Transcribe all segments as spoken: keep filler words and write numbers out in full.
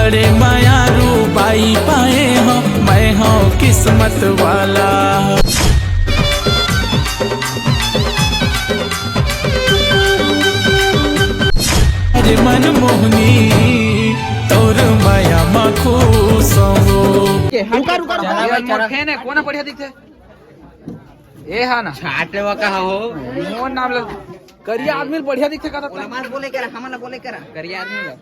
अरे मयारू बाई पाए हो, मैं हूँ किस्मत वाला। अरे मनमोहनी, तोर मया मा खुश हो। रुका, रुका, रुका। चला भाई, चला। मोर fan है, कोन बढ़िया दिखथे? ए हा ना। छाटे वा का हो? मोर नाम ले। करिया आदमी बढ़िया दिखथे का? ओला मत बोले करा, हमन ला बोले करा। करिया आदमी ला।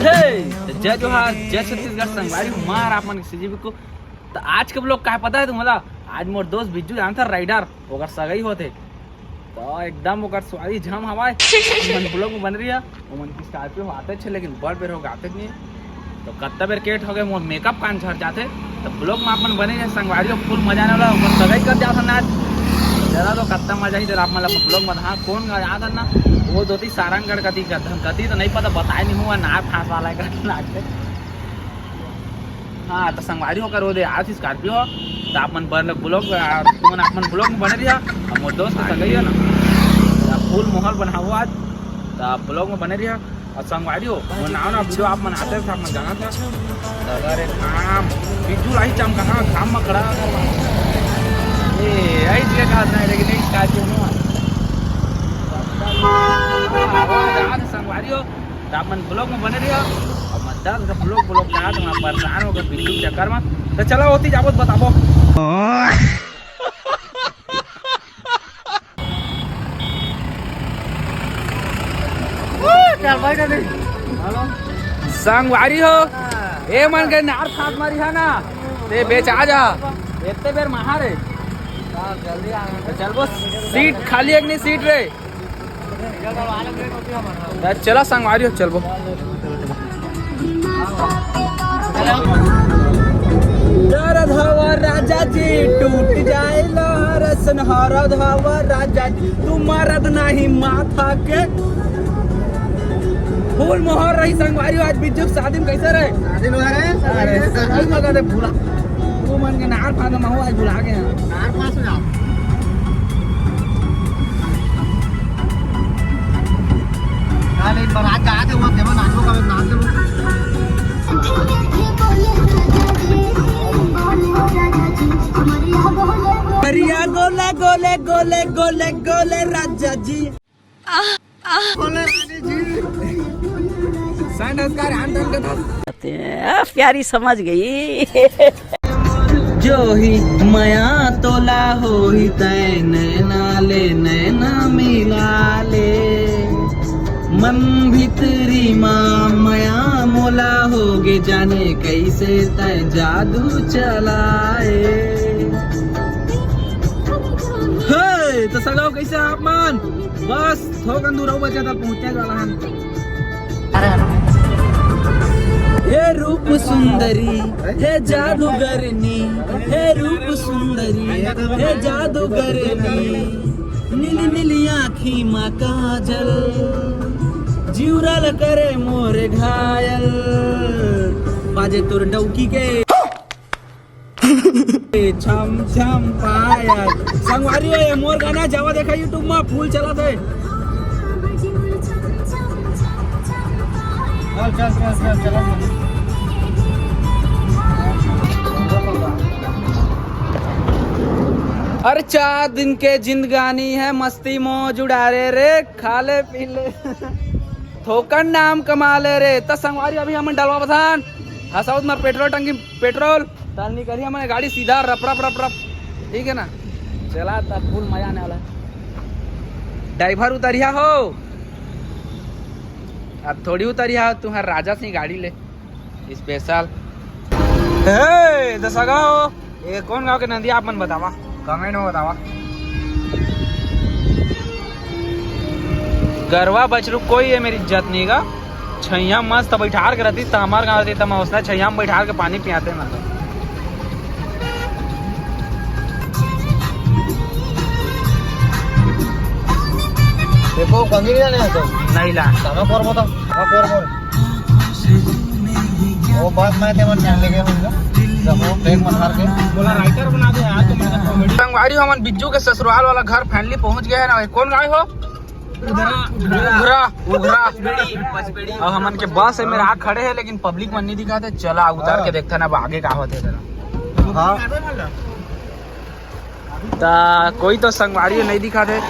हे, जय जोहार, जय छत्तीसगढ़, संगवारी हो, मैं आप मन के सीजी बिक्कू। तो आज के vlog का है पता है तुम्हारा? आज मोर दोस्त बिज्जू जानथस rider, ओकर सगाई होथे। तो एकदम ओकर सुवारी जाम हवय। मन vlog में बने रहिहा। ओमन के Scorpio आतेच हे, लेकिन बड़ बेर हो गे आतेच नहीं। तो कत्ता बेर के late हो गे, मोर makeup कान झर जाथे। तो vlog में आप मन बने रहिहा, संगवारी हो, full मजा आने वाला। ओकर सगाई कर जात हन आज। चला तो कत्ता मजा ही, तो आप मन ला vlog में, हाँ, कोन गा जात हन ना, वो दोती सारंगढ़ कती का, धमकती तो नहीं पता, बताए नहीं हुआ, नार फांस वाला है करके लागथे। हाँ, तो संगवारी हो, ओकर ओदे आत हे Scorpio, तो आप मन बने रहिहा vlog, आ, तुमन आप मन vlog में बने रहिहा। अब मोर दोस्त के सगाई है ना, तो full माहौल बनाबो आज, तो आप vlog में बने रहिहा। और संगवारी हो, मोर नाव ना video आप मन आते थे, आप मन जानथव। तो अरे काम, बिज्जू लाही चमका, हाँ, काम में खड़ा। ए, आई जी का हाथ नहीं, लेकिन नहीं, Scorpio में। आवाज आ, संगवारी हो, तो आप मन vlog में बने रहिहा। अब मैं दस घंटा vlog, vlog करा तो मैं परेशान हो गे बिल्लू के चक्कर में। तो चला होती जाबो तो बताबो। संगवारी हो, ए मन के नार फांस मारी है ना, ते बेच आ जा। इतने बेर माहा रे। तो चलबो, seat खाली एक नहीं seat रे। त चला संगवारी हो, चलबो। दर्द हवा राजा जी, टूट जाए लहर सन, हरद हवा राजा जी, तू मरद नहीं माथा के। Full माहौल रही संगवारी हो, आज बिज्जू के शादी में कैसे रहे? शादी में रहे, अरे, सही मजा दे भूला। तू मन के नार फांस में हो, आज भुला गया। नार फांस में जाओ। काल एक बार आज जाते हुआ देवा नाचो का नाच दे। करिया गोले गोले गोले गोले गोले गोले राजा जी। बोले रानी जी। संस्कार आंदोलन के आ, प्यारी समझ गई। जो ही मया तोला होही तै नैना ले नैना मिला ले। मन भीतरी मा मया मोला होगे जाने कैसे तै जादू चलाए। हे, तो सगाओ कैसे आप मन? बस थोकन दूर अउ बचा त पहुंचे वाला हन। हे रूप सुंदरी, हे जादूगरनी, हे रूप सुंदरी, हे जादूगरनी, नीली नीली आँखी मा काजल, जिउरा ल करे मोर घायल, बाजे तोर डौकी के। छम छम पायल। संगवारी हो, ये मोर गाना जावा देखा YouTube में full चलत हे। चल, चल, चल, चल, चल। अरे चार दिन के जिंदगानी है, मस्ती मौज उड़ा रे रे, खा ले पी ले। थोकन नाम कमा ले रे। त संगवारी अभी हमन डलवा बथन हसौद में पेट्रोल टंकी पेट्रोल, तल निकलिया हमन गाड़ी सीधा रप रप रप रप, ठीक है ना। चला तब full मजा आने वाला है। ड्राइवर उतरिया हो, अब थोड़ी उतरिया हो, तुम्हारा राजा सिंह गाड़ी ले special। हे दसगा हो, ये कौन गांव के नंदी आप मन बतावा, comment में बतावा। गरवा बछरू कोई ये मेरी इज्जत नहीं गा। छैया मस्त बैठार के रहती त हमार गाँव रहती त मैं उसने छैया में बैठार के पानी पियाते ना। देखो, कंगी नहीं जाने आता। नहीं ला। कहाँ पर बता? कहाँ पर बोल? वो बात मैं तेमन जान लेगे होगा। जब वो बैग में भर के बोला राइटर बना दे यार, तो मैंने कॉमेडी। संगवारी, हमन बिज्जू के ससुराल वाला घर finally पहुंच गए हैं ना। कौन गाय हो? उघरा, उघरा, उघरा। और हमन के बस है, मेरा आग खड़े है, लेकिन पब्लिक मन नहीं दिखाते। चला उतार के देखता ना, अब आगे का होते तेरा। हाँ। ता कोई तो संगवारी नहीं दिखाते,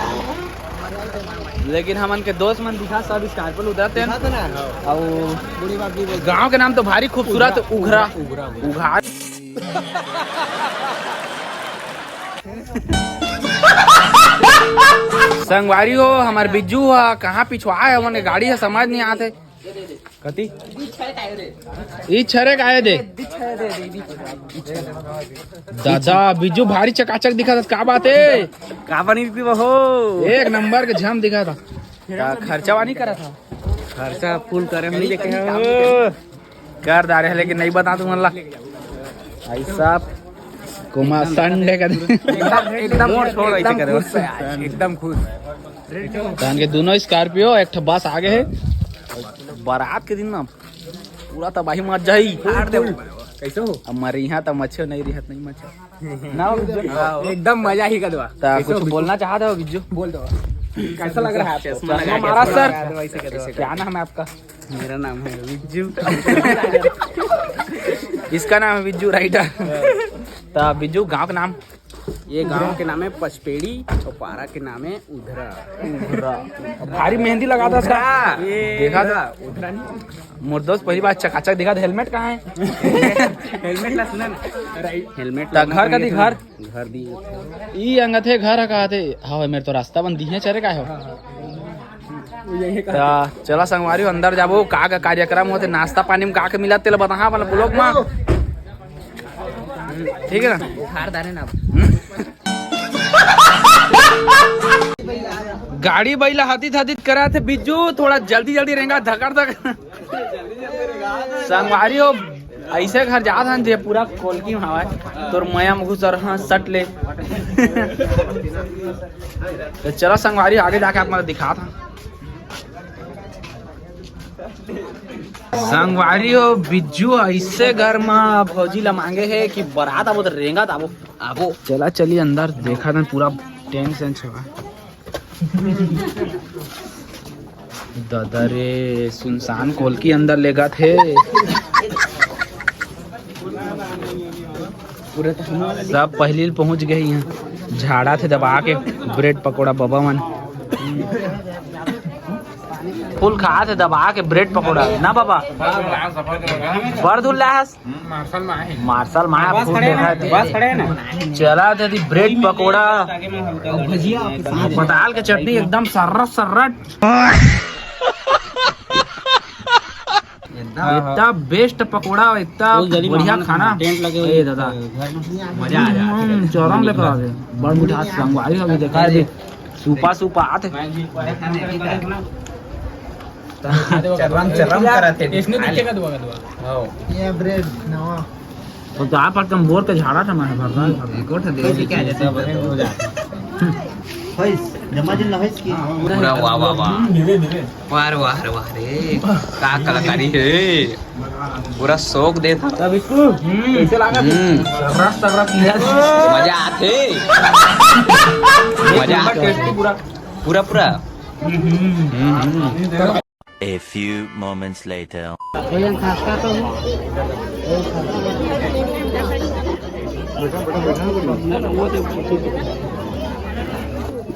लेकिन हमन के दोस्त मन दिखा, सब स्कॉर्पियो उतरते हैं। दिखाते ना। और बूढ़ी बाप जी बोलते गांव के नाम तो भारी खूबसूरत, उघरा, उघरा। उघरा। संगवारी हो, हमार बिज्जू हा कहाँ पिछुआ है, हमन के गाड़ी है, समझ नहीं आते। कति? ई छरे का आए दे। दादा, बिज्जू भारी चकाचक दिखा था, का बात है? का बनी पीबो हो? एक नंबर के झम दिखा था। का खर्चा वानी करा था? खर्चा फुल करे हम नहीं देखे हैं। कर डारे है, लेकिन नहीं बता तुमन ला। भाई साहब, कोमा संडे का दिन। एकदम, एकदम, मोर छोड़ एकदम ऐसे करे। खुश है आज, एकदम खुश। तहन के दोनों स्कॉर्पियो, एक ठो बस आगे है। बारात के दिन ना पूरा तबाही मच जाही। फाड़ दे। कैसे हो? अब मरे यहाँ त मच्छर नहीं रिहत, नहीं मच्छर। ना हो बिज्जू? हाँ, एकदम मजा ही कदवा। ता कैसे कुछ हो बिज्जू? बोलना चाहते हो बिज्जू? बोल दो। कैसा लग रहा है आपको? चश्मा लगा के महाराज सर, ऐसे कदवा। क्या नाम है आपका? मेरा नाम है बिज्जू। इसका नाम है बिज्जू राइटर। ता बिज्जू, गांव का नाम? ये गांव के नाम है पचपेड़ी और पारा के नाम है उधरा। उधरा। भारी मेहंदी लगा था इसका। ये देखा था? उधरा नहीं। मोर दोस्त पहली बार चकाचक दिखा था। हेलमेट कहाँ है? हेलमेट ला सुना ना। हेलमेट ता ला घर का दी घर? घर दी। ई अंगत है घर का आते। हाँ, मेरे तो रास्ता बंद दी है, चले का हो? हाँ, हाँ। ता चला संगवारी हो, अंदर जाबो, का का कार्यक्रम होते, नाश्ता पानी में का का मिला, तेला बताहा अपन ब्लॉग में। ठीक है ना? उखाड़ डाले ना। गाड़ी बैला हतित हतित करा थे बिज्जू, थोड़ा जल्दी जल्दी रेंगा, धकर धकर। संगवारी हो, ऐसे घर जात हन जे पूरा कोलकी में हवय, तोर मया में घुस रहा सट ले। तो चला संगवारी, आगे जाके आप मन दिखात हन। संगवारी हो, बिज्जू ऐसे घर मा भौजी ला मांगे हे कि बरात आबो त रेंगत आबो, आबो। चला चली अंदर, देखा था पूरा टेंट सेंट छवा। दादा रे, सुनसान कोलकी अंदर लेगत हे। सब पहिली पहुंच गए यहाँ, झाड़ा थे दबा के ब्रेड पकोड़ा बबा मन। फुल खात हे दबा के ब्रेड पकोड़ा ना बाबा। बड़ धुल्ला हस। मार्शल माया फूड देखा थे। चला थे दी ब्रेड पकोड़ा, भजिया, पताल के चटनी एकदम सर्रट सर्रट। इतना बेस्ट पकोड़ा, इतना बढ़िया खाना। टेंट लगे हुए ए दादा, मजा आ जाए। चरम लेकर आ गए। बड़ मिठास संगवारी अभी देखा दे। सूपा सूपा आते। चरम चरम करत हे। इसने दिखे का दुआ का दुआ। हो। ये ब्रेड नवा। तो आप पर कम बोर के झाड़ा था मैं भर रहा था। एक और था दे दे क्या जैसे हो जाता। होइस, जमा जिन होइस की। पूरा वाह, वाह, वाह। धीरे धीरे। वाह रे, वाह रे, वाह रे। का कलाकारी हे। पूरा शौक देत हव। तब इसको कैसे लगा? हम्म। सर्रा सर्रा पीला। मजा आथे। मजा आथे। टेस्टी पूरा। पूरा, पूरा। हम्म, हम्म। हम्म, हम्म। A few moments later. भैया, खस्ता तो हूँ।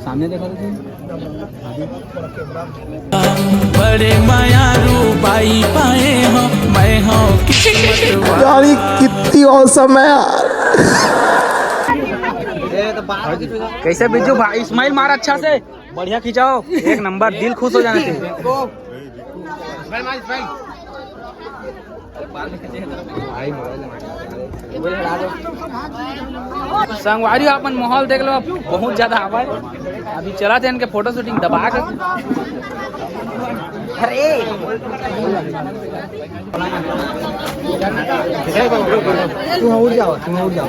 सामने देखा तो। बड़े मायारू बाई पाए हो, मैं हो किस्मत वाला। यार, ये कितनी औसम है यार। कैसे बिज्जू भाई, स्माइल मार अच्छा से, बढ़िया खिंचाओ, एक नंबर, दिल खुश हो जाना चाहिए। संगवारी हो, अपन माहौल देख लो, बहुत ज्यादा हवा है। अभी चला थे इनके फोटो शूटिंग दबा के। अरे तू उड़ जाओ, तू उड़ जाओ।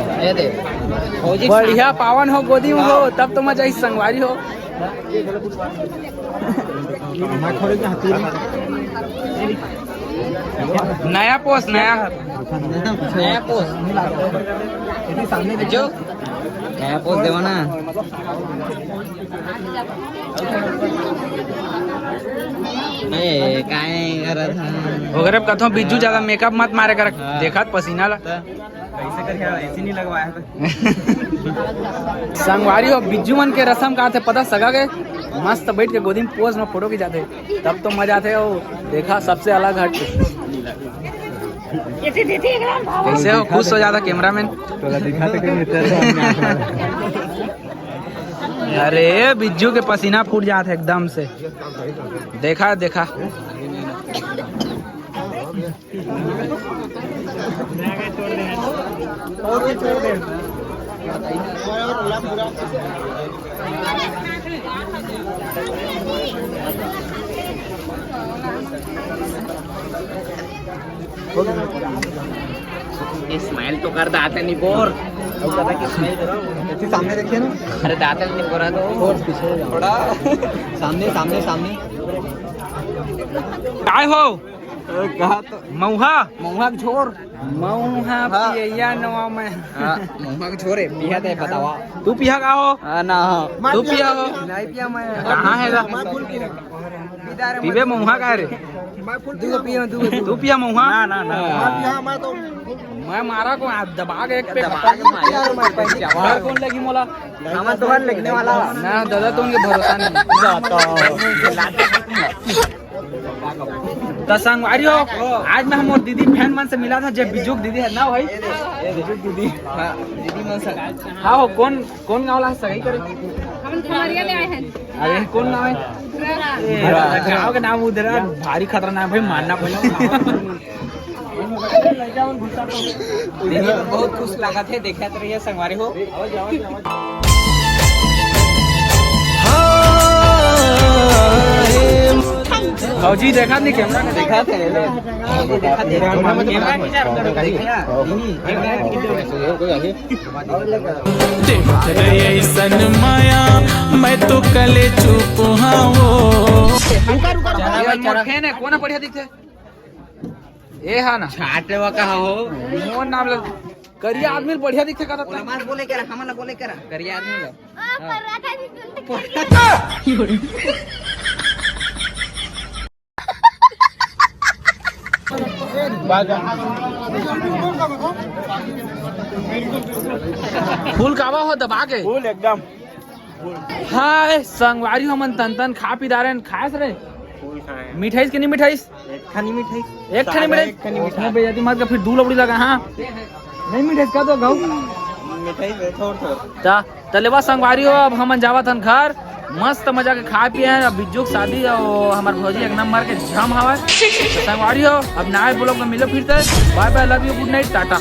बढ़िया पावन हो, गोदी में हो, तब तो मजा आई संगवारी हो। मैं थोड़े के हाथी में। नया पोस्ट, नया, नया पोस्ट। जो नया पोस्ट देवा ना। ए, काहे करत हन? ओकरे कथों बिज्जू ज्यादा मेकअप मत मारे कर, हाँ। देखत पसीना ला। कैसे करके ऐसे नहीं लगवाया था। संगवारी हो, बिज्जू मन के रसम का थे पता, सगा के मस्त बैठ के गोदी में पोज में फोटो खिंचाथे, तब तो मजा आथे। वो देखा, सबसे अलग हट। कैसे हो, खुश हो जाता कैमरामैन। तोला दिखा तो क्यों नहीं तेरे? अरे बिज्जू के पसीना फूट जात है एकदम से। देखा, देखा। ये स्माइल तो कर, दाते नहीं बोर। सामने देखिए ना। अरे दाते नहीं बोरा तो। और पीछे हो जाओ। थोड़ा। सामने, सामने, सामने। काय हो? कहा तो मऊहा? मऊहा के झोर। मऊहा हाँ। पियैया नवा में। हाँ, मऊहा के झोर है, पिया दे बतावा। तू पिया का हो? हाँ, ना हो। तू पिया हो? नहीं पिया मैं। कहाँ है ला? पीबे मऊहा का रे? दू पिया, दू। तू पिया मऊहा? ना, ना, ना। हाँ। मैं मारा को हाथ दबा के एक पे दबा के मारे। डर कौन लगी मोला? हम तो हर लिखने वाला। ना दादा, तो उनके भरोसा नहीं। तो संगवारी हो, आज मैं हमर दीदी फैन मन से मिला था, जे बिजुक दीदी है ना भाई? बिजुक दीदी। हाँ, दीदी मन से। हाँ हो, कौन, कौन गाँव ला सगाई करे? हम खमरिया ले आए हैं। अरे कौन गाँव है? उधरा। ए, गाँव का नाम उधरा, भारी खतरनाक भाई, मानना पड़ेगा। दीदी मन बहुत खुश लागत है, देखत रहिए संगवारी हो। भौजी देखा नहीं कैमरा में, देखा थे, देखा थे। कैमरा नहीं जा रहा था, देखा? नहीं, कैमरा नहीं जा रहा। देख रे ऐसन माया, मैं तो कले चुप हाँ वो। रुका, रुका, रुका। चला भाई, चला। कौन है? कौन है बढ़िया दिखते? ए हा ना। छाटे वा का हो? मोर नाम ल-, करिया आदमी ल बढ़िया दिखथे का? ओला मत बोले करा, हमन ला बोले करा, करिया आदमी ला। ओ, पर्रा था जी, तुम तो फूल कावा हो दबा के? फूल एकदम। हाय, संगवारी हमन तन तन खा पी डारेन, खास रे? फूल खाए। मिठाईस के नहीं मिठाईस? एक खानी मिठाई। एक खानी सादा मिठाई? एक खानी मिठाई। उसमें बेइज्जती मत कर, फिर दू लबड़ी लगा, हाँ? नहीं मिठाई का तो गाँव? मिठाई दे, थोड़, थोड़। ता, तलेवा संगवारी हो, अब हमन जावत हन घर, मस्त मजा के खाए पिए हन, अब बिज्जू के शादी, और हमर भौजी एक नंबर के झम हवय। तो संगवारी हो, अब नए vlog में मिलो फिर से, bye bye, love you, good night, Tata.